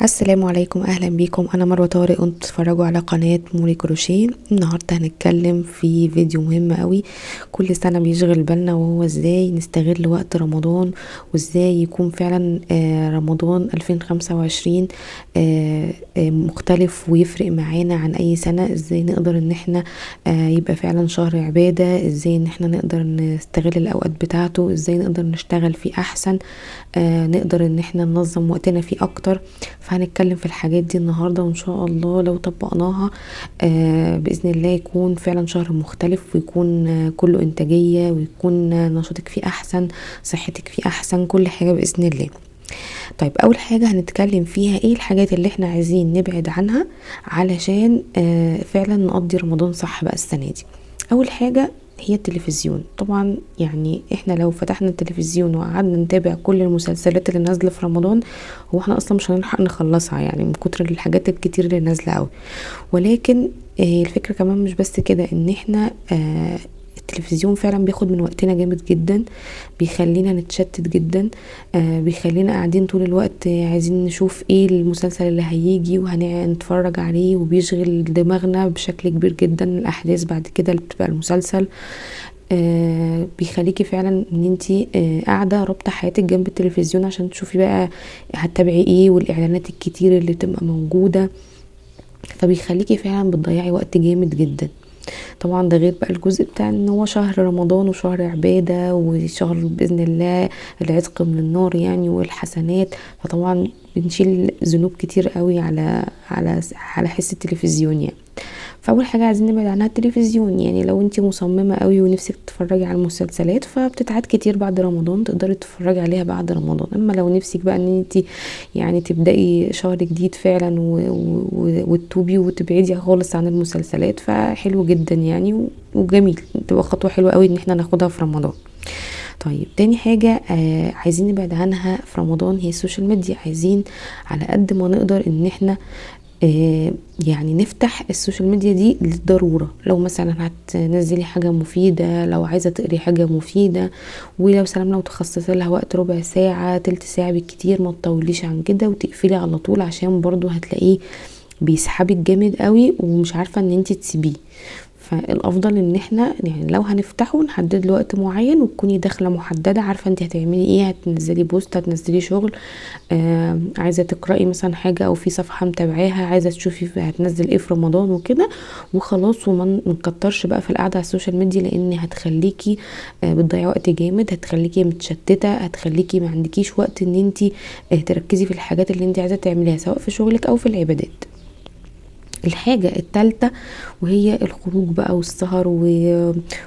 السلام عليكم، اهلا بيكم. انا مروه طارق وانتوا بتتفرجوا على قناة موري كروشيه. النهارده هنتكلم في فيديو مهم قوي كل سنة بيشغل بالنا، وهو ازاي نستغل وقت رمضان، وازاي يكون فعلا رمضان 2025 مختلف ويفرق معانا عن اي سنة. ازاي نقدر ان احنا يبقى فعلا شهر عباده، ازاي ان احنا نقدر نستغل الاوقات بتاعته، ازاي نقدر نشتغل فيه احسن، نقدر ان احنا ننظم وقتنا فيه اكتر. فهنتكلم في الحاجات دي النهارده، وان شاء الله لو طبقناها باذن الله يكون فعلا شهر مختلف، ويكون كله انتاجية، ويكون نشاطك فيه احسن، صحتك فيه احسن، كل حاجة باذن الله. اول حاجة هنتكلم فيها ايه الحاجات اللي احنا عايزين نبعد عنها علشان فعلا نقضي رمضان صح بقى السنة دي. اول حاجة هي التلفزيون. طبعا احنا لو فتحنا التلفزيون وقعدنا نتابع كل المسلسلات اللي نازله في رمضان، هو احنا اصلا مش هنلحق نخلصها من كتر الحاجات الكتير اللي نازله قوي. ولكن الفكرة كمان مش بس كده، ان احنا التلفزيون فعلا بياخد من وقتنا جامد جدا، بيخلينا نتشتت جدا، بيخلينا قاعدين طول الوقت عايزين نشوف ايه المسلسل اللي هيجي وهنتفرج عليه، وبيشغل دماغنا بشكل كبير جدا. الاحداث بعد كده اللي بتبقى المسلسل، بيخليكي فعلا ان انتي، قاعدة رابطه حياتك جنب التلفزيون عشان تشوفي بقى هتتابعي ايه، والاعلانات الكتير اللي بتبقى موجودة، فبيخليكي فعلا بتضيعي وقت جامد جدا. طبعا ده غير بقى الجزء بتاع ان هو شهر رمضان وشهر عبادة وشهر بإذن الله العتق من النار والحسنات، فطبعا بنشيل ذنوب كتير قوي على حس التلفزيون. فاول حاجة عايزين نبعد عنها التلفزيون. لو انتي مصممة قوي ونفسك تتفرجي على المسلسلات فبتتعاد كتير بعد رمضان، تقدري تتفرجي عليها بعد رمضان. اما لو نفسك بقى ان انتي تبدأي شهر جديد فعلا وتتوبي وتبعدي خالص عن المسلسلات فحلو جدا وجميل، تبقى خطوة حلوة قوي ان احنا ناخدها في رمضان. تاني حاجة، عايزين نبعد عنها في رمضان هي السوشيال ميديا. عايزين على قد ما نقدر ان احنا، نفتح السوشيال ميديا دي للضرورة. لو مثلا هتنزلي حاجة مفيدة، لو عايزة تقري حاجة مفيدة، ولو سلام لو تخصصي لها وقت ربع ساعة تلت ساعة بالكتير، ما تطوليش عن كده وتقفلي على طول، عشان برضو هتلاقيه بيسحبك جامد قوي ومش عارفة ان انتي تسيبيه. فالافضل ان احنا لو هنفتحه نحدد له وقت معين، وتكوني داخله محددة عارفه انت هتعملي ايه، هتنزلي بوست، هتنزلي شغل، عايزه تقراي مثلا حاجة او في صفحة متابعاها عايزه تشوفي هتنزل ايه في رمضان وكده وخلاص. وما نكترش بقى في القعدة على السوشيال ميديا، لان هتخليكي، بتضيعي وقت جامد، هتخليكي متشتته، هتخليكي ما عندكيش وقت ان انت، تركزي في الحاجات اللي انت عايزه تعمليها سواء في شغلك او في العبادات. الحاجة التالتة وهي الخروج بقى والسهر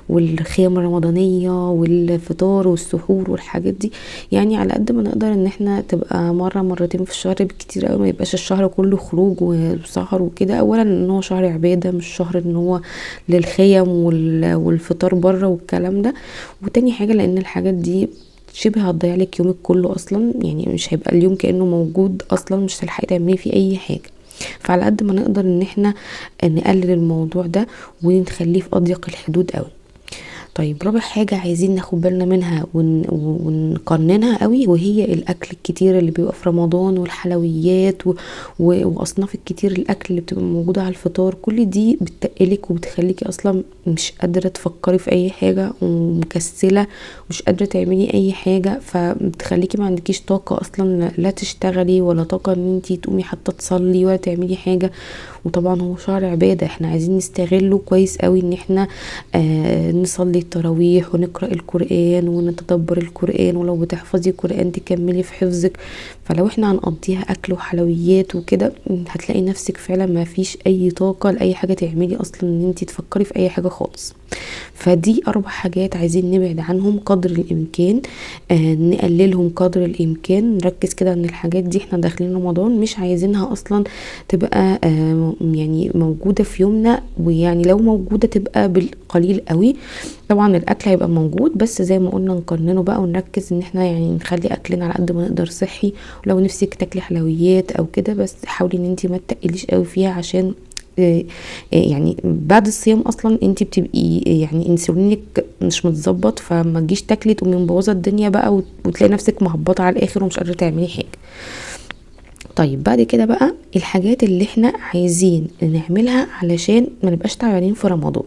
والخيام الرمضانية والفطار والسحور والحاجات دي. على قد ما نقدر ان احنا تبقى مرة مرتين في الشهر بالكتير قوي، ما يبقاش الشهر كله خروج وسهر وكده. اولا ان هو شهر عبادة، مش شهر ان هو للخيم والفطار بره والكلام ده. وتاني حاجة لان الحاجات دي شبه هتضيع لك يومك كله اصلا، مش هيبقى اليوم كأنه موجود اصلا، مش هتلحقي تعملي فيه اي حاجة. فعلى قد ما نقدر ان احنا نقلل الموضوع ده ونخليه في اضيق الحدود قوي. رابع حاجة عايزين ناخد بالنا منها ونقننها قوي، وهي الاكل الكتير اللي بيبقى في رمضان والحلويات واصناف الكتير الاكل اللي بتبقى موجودة على الفطار. كل دي بتقلك وبتخليكي اصلا مش قادرة تفكري في اي حاجة ومكسلة ومش قادرة تعملي اي حاجة، فبتخليكي ما عندكيش طاقة اصلا لا تشتغلي ولا طاقة ان انتي تقومي حتى تصلي ولا تعملي حاجة. وطبعا هو شهر عبادة، احنا عايزين نستغله كويس قوي ان احنا، نصلي التراويح ونقرأ القرآن ونتدبر القرآن، ولو بتحفظي القرآن تكملي في حفظك. فلو احنا هنقضيها اكل وحلويات وكده هتلاقي نفسك فعلا ما فيش اي طاقة لأي حاجة تعملي اصلا ان انتي تفكري في اي حاجة خالص. فدي 4 حاجات عايزين نبعد عنهم قدر الامكان، نقللهم قدر الامكان، نركز كده ان الحاجات دي احنا داخلين رمضان مش عايزينها اصلا تبقى، موجودة في يومنا، ويعني لو موجودة تبقى بالقليل قوي. طبعا الاكل هيبقى موجود، بس زي ما قلنا نقننه بقى ونركز ان احنا نخلي اكلنا على قد ما نقدر صحي. ولو نفسك تاكلي حلويات او كده بس حاولي ان انتي ما تقليش قوي فيها، عشان بعد الصيام اصلا انتي بتبقي انسولينك مش متظبط، فما تجيش تاكلي تقومي مبوظه الدنيا بقى وتلاقي نفسك مهبطه على الاخر ومش قادرة تعملي حاجة. طيب بعد كده بقى الحاجات اللي احنا عايزين نعملها علشان ما نبقاش تعبانين في رمضان.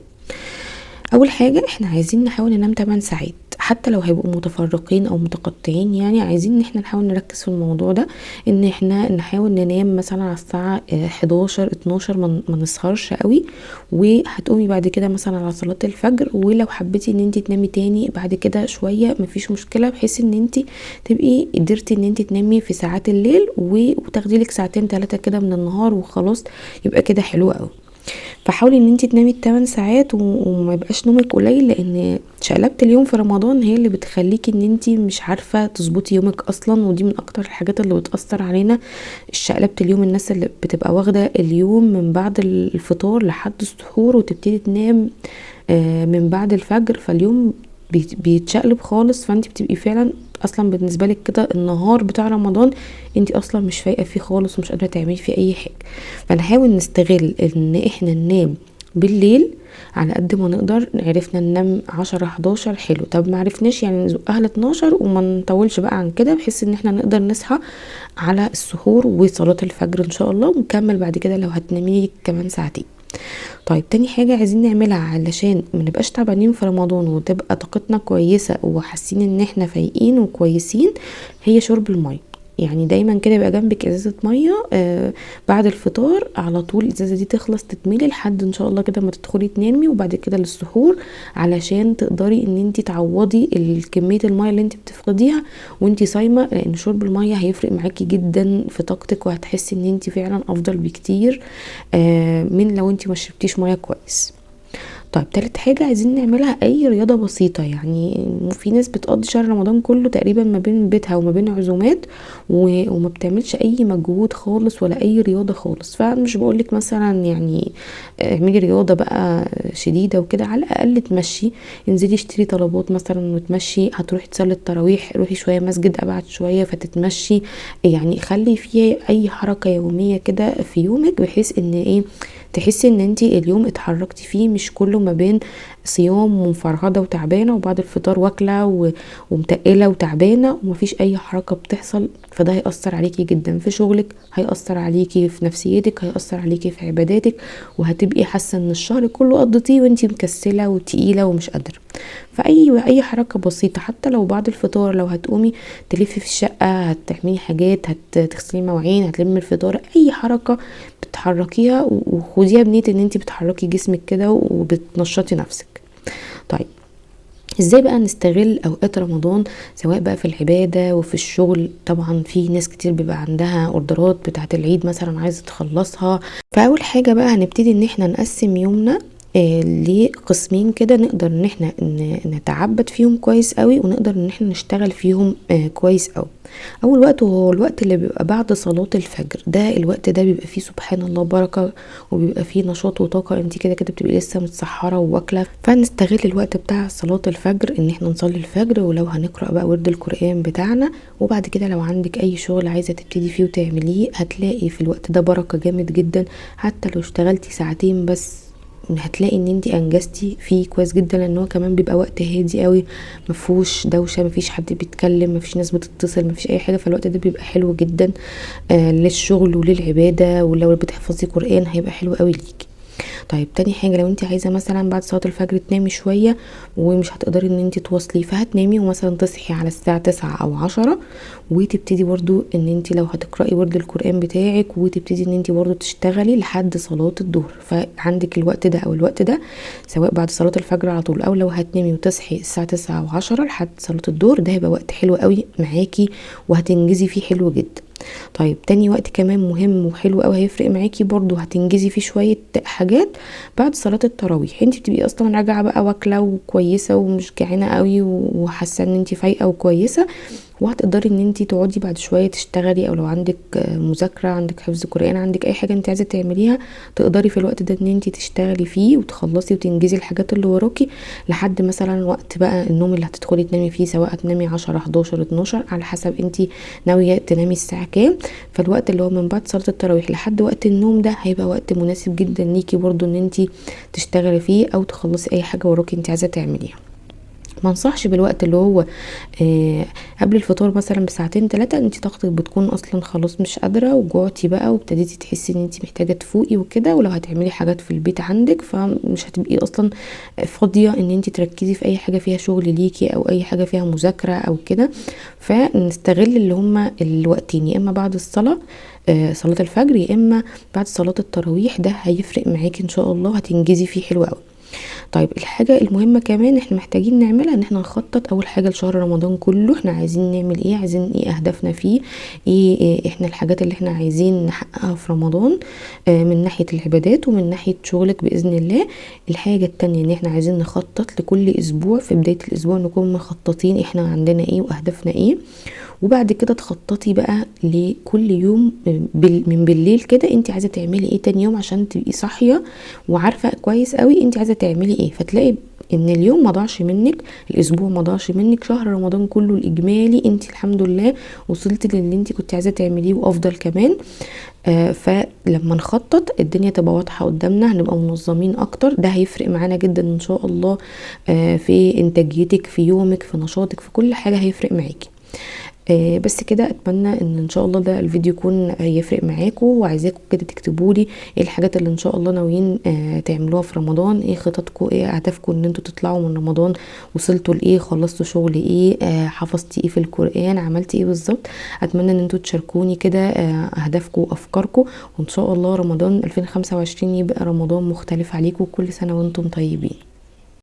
اول حاجة احنا عايزين نحاول ننام 8 ساعات، حتى لو هيبقوا متفرقين او متقطعين، يعني عايزين ان احنا نحاول نركز في الموضوع ده، ان احنا نحاول ننام مثلا على الساعة 11 12، ما نسهرش قوي، وهتقومي بعد كده مثلا على صلاة الفجر، ولو حبيتي ان انت تنامي تاني بعد كده شوية مفيش مشكلة، بحيث ان انت تبقي قدرتي ان انت تنامي في ساعات الليل وتاخدي لك ساعتين 3 كده من النهار وخلاص، يبقى كده حلو قوي. فحاولي ان انت تنامي 8 ساعات وما يبقاش نومك قليل، لان شقلبة اليوم في رمضان هي اللي بتخليكي ان انت مش عارفه تظبطي يومك اصلا، ودي من اكتر الحاجات اللي بتاثر علينا شقلبة اليوم. الناس اللي بتبقى واخده اليوم من بعد الفطار لحد السحور وتبتدي تنام من بعد الفجر، فاليوم بيتشقلب خالص، فانت بتبقي فعلا اصلا بالنسبة لك كده النهار بتاع رمضان انت اصلا مش فايقه فيه خالص ومش قادرة تعملي فيه اي حاجة. فنحاول نستغل ان احنا ننام بالليل على قد ما نقدر، عرفنا ننام 10 11 حلو، طب ما عرفناش يعني نزقها ل 12 وما نطولش بقى عن كده، بحيث ان احنا نقدر نصحى على السحور وصلاة الفجر ان شاء الله، ونكمل بعد كده لو هتنامي كمان ساعتين. طيب تاني حاجة عايزين نعملها علشان ما نبقاش تعبانين في رمضان وتبقى طاقتنا كويسة وحاسين ان احنا فايقين وكويسين، هي شرب المية. يعني دايما كده يبقى جنبك ازازة مية بعد الفطار على طول، الازازة دي تخلص تتملي لحد ان شاء الله كده ما تدخلي تنامي، وبعد كده للسحور، علشان تقدري ان انت تعوضي كمية المية اللي انت بتفقديها وانت صايمة، لان شرب المية هيفرق معاكي جدا في طاقتك، وهتحسي ان انت فعلا افضل بكتير من لو انت ما شربتيش مية كويس. طيب تالت حاجة عايزين نعملها اي رياضة بسيطة. يعني في ناس بتقضي شهر رمضان كله تقريبا ما بين بيتها وما بين عزومات وما بتعملش اي مجهود خالص ولا اي رياضة خالص. فمش بقولك مثلا يعني اعملي رياضة بقى شديدة وكده، على الاقل تمشي، انزلي اشتري طلبات مثلا وتمشي، هتروحي تصلي التراويح روحي شوية مسجد ابعد شوية فتتمشي، يعني خلي فيه اي حركة يومية كده في يومك، بحيث ان ايه تحسي ان انتي اليوم اتحركتي فيه، مش كله ما بين صيام ومفرهده وتعبانه وبعد الفطار واكله ومتقله وتعبانه ومفيش اي حركة بتحصل. فده هيأثر عليكي جدا في شغلك، هيأثر عليكي في نفسيتك، هيأثر عليكي في عباداتك، وهتبقي حاسه ان الشهر كله قضيتيه وانتي مكسله وتقيله ومش قادرة. فاي اي حركة بسيطة حتى لو بعد الفطار، لو هتقومي تلفي في الشقة، هتعملي حاجات، هتغسلي مواعين، هتلمي الفطار، اي حركة بتحركيها وخديها بنيه ان انتي بتحركي جسمك كده وبتنشطي نفسك. طيب ازاي بقى نستغل اوقات رمضان سواء بقى في العبادة وفي الشغل؟ طبعا في ناس كتير بيبقى عندها اوردرات بتاعه العيد مثلا عايزه تخلصها. فاول حاجة بقى هنبتدي ان احنا نقسم يومنا لقسمين كده، نقدر ان احنا نتعبد فيهم كويس قوي، ونقدر ان احنا نشتغل فيهم كويس قوي. اول وقت وهو الوقت اللي بيبقى بعد صلاة الفجر، ده الوقت ده بيبقى فيه سبحان الله بركة، وبيبقى فيه نشاط وطاقة، انت كده كده بتبقي لسه متسحرة وواكلة. فنستغل الوقت بتاع صلاة الفجر ان احنا نصلي الفجر، ولو هنقرأ بقى ورد القرآن بتاعنا، وبعد كده لو عندك اي شغل عايزة تبتدي فيه وتعمليه هتلاقي في الوقت ده بركة جامد جدا. حتى لو اشتغلتي ساعتين بس هتلاقي ان انتي انجزتي فيه كويس جدا، لان هو كمان بيبقى وقت هادي قوي، مفهوش دوشه، مفيش حد بيتكلم، مفيش ناس بتتصل، مفيش اي حاجة. فالوقت ده بيبقى حلو جدا للشغل وللعباده، ولو بتحفظي قران هيبقى حلو قوي ليكي. طيب تاني حاجة لو انت عايزه مثلا بعد صلاة الفجر تنامي شوية ومش هتقدري ان انت تواصلي، فهتنامي ومثلا تصحي على الساعة 9 او 10، وتبتدي برضو ان انت لو هتقراي ورد القران بتاعك، وتبتدي ان انت برضو تشتغلي لحد صلاة الظهر. فعندك الوقت ده او الوقت ده، سواء بعد صلاة الفجر على طول او لو هتنامي وتصحي الساعة 9 و10 لحد صلاة الظهر، ده هيبقى وقت حلو قوي معاكي وهتنجزي فيه حلو جدا. طيب تاني وقت كمان مهم وحلو قوي هيفرق معاكي برضو، هتنجزي فيه شوية حاجات بعد صلاة التراويح. انت بتبقي اصلا راجعه بقى واكله وكويسة ومش جعانة قوي وحاسه ان انت فايقه وكويسة، وهتقدري ان انت تقعدي بعد شوية تشتغلي، او لو عندك مذاكرة، عندك حفظ قران، عندك اي حاجة انت عايزه تعمليها، تقدري في الوقت ده ان انت تشتغلي فيه وتخلصي وتنجزي الحاجات اللي وراكي لحد مثلا وقت بقى النوم اللي هتدخلي تنامي فيه، سواء هتنامي 10 11 12 على حسب انت ناوية تنامي الساعة كام. فالوقت اللي هو من بعد صلاة التراويح لحد وقت النوم ده هيبقى وقت مناسب جدا ليكي برضو ان انت تشتغلي فيه او تخلصي اي حاجة وراكي انت عايزه تعمليها. ما انصحش بالوقت اللي هو قبل الفطار مثلا بساعتين 3، انت طاقتك بتكون اصلا خلاص مش قادرة وجوعتي بقى وابتديتي تحسي ان انت محتاجه تفوقي وكده، ولو هتعملي حاجات في البيت عندك فمش هتبقي اصلا فاضية ان انت تركزي في اي حاجة فيها شغل ليكي او اي حاجة فيها مذاكرة او كده. فنستغل اللي هما الوقتين، يا اما بعد الصلاة، صلاة الفجر، يا اما بعد صلاة التراويح، ده هيفرق معاكي ان شاء الله، هتنجزي فيه حلو قوي. طيب الحاجة المهمة كمان احنا محتاجين نعملها ان احنا نخطط اول حاجة لشهر رمضان كله، احنا عايزين نعمل ايه، عايزين ايه اهدافنا فيه، ايه احنا الحاجات اللي احنا عايزين نحققها في رمضان، من ناحية العبادات ومن ناحية شغلك بإذن الله. الحاجة التانية ان احنا عايزين نخطط لكل اسبوع، في بداية الاسبوع نكون مخططين احنا عندنا ايه واهدافنا ايه، وبعد كده تخططي بقى لكل يوم من بالليل كده انت عايزة تعملي ايه تاني يوم، عشان تبقي صاحية وعارفة كويس قوي انت عايزة تعملي ايه، فتلاقي ان اليوم ما ضاعش منك، الاسبوع ما ضاعش منك، شهر رمضان كله الاجمالي انت الحمد لله وصلتي للي انت كنت عايزة تعمليه وافضل كمان. فلما نخطط الدنيا تبقى واضحة قدامنا، هنبقى منظمين اكتر، ده هيفرق معانا جدا ان شاء الله، في انتاجيتك، في يومك، في نشاطك، في كل حاجة هيفرق معاكي. بس كده اتمنى ان شاء الله ده الفيديو يكون هيفرق معاكم، وعايزاكم كده تكتبوا لي ايه الحاجات اللي ان شاء الله ناويين تعملوها في رمضان، ايه خططكم، ايه اهدافكم ان انتوا تطلعوا من رمضان، وصلتوا لايه، خلصتوا شغل ايه، حفظتي ايه في القرآن، عملتي ايه بالظبط. اتمنى ان انتوا تشاركوني كده، اهدافكم وافكاركم، وان شاء الله رمضان 2025 يبقى رمضان مختلف عليكم. كل سنة وانتم طيبين.